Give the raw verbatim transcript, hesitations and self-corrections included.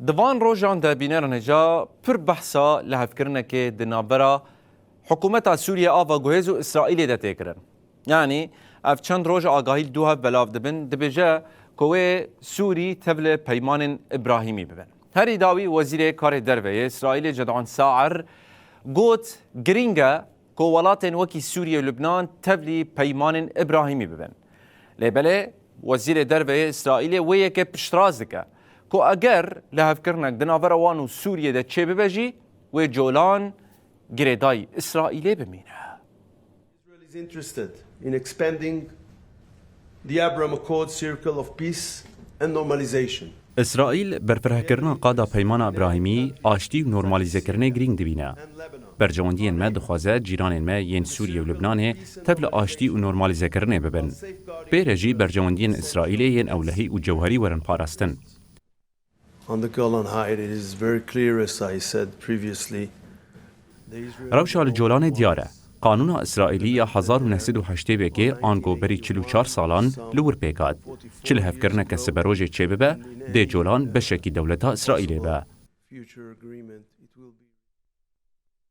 Di van rojan de bîneran hêja pir behsa lihevkirinekê di navbera hikûmeta Sûriye a veguhêz û Îsraîlê de tê kirin. Yanî ev çend roj agahî li dû hev belav dibin, dibêje ku wê Sûrî tev li peymanên Îbrahîmî bibin. Herî dawî Wezîrê Karê Derve yê Îsraîlê Jedon Saer got, girîng e ku welatên wekî Sûriye û Lubnan tevlî peymanên Îbrahîmî bibin. Lê belê Wezîrê Derve yê Îsraîlê wê yekê piştrast dike ku eger lihevkirinek di navbera wan û Sûriyê de çêbibe jî, wê Colan girêdayî Îsraîlê bimîne. Israel is interested in expanding the Abraham Accord circle of peace and normalization. Îsraîl berfirehkirina qada Peymana Îbrahîmî, aştî û normalîzekirinê girîng dibîne. Berjewendiyên me dixwaze cîranên me yên Sûriye û Lubnanê tev li aştî û normalîzekirinê bibin. Pê re jî berjewendiyên Îsraîlê yên ewlehî û cewherî werin parastin. On the Golan Heights, it is very clear, as I said previously. Rewşa li Colanê diyar e. Qanûna Îsraîlî ya hezar û neh sed û heştê yekê ango berî çil û çar salan li wir pêk hat. Çi lihevkirineke siberojê çêbibe, dê Colan beşekî dewleta Îsraîlê be. Future agreement, it will be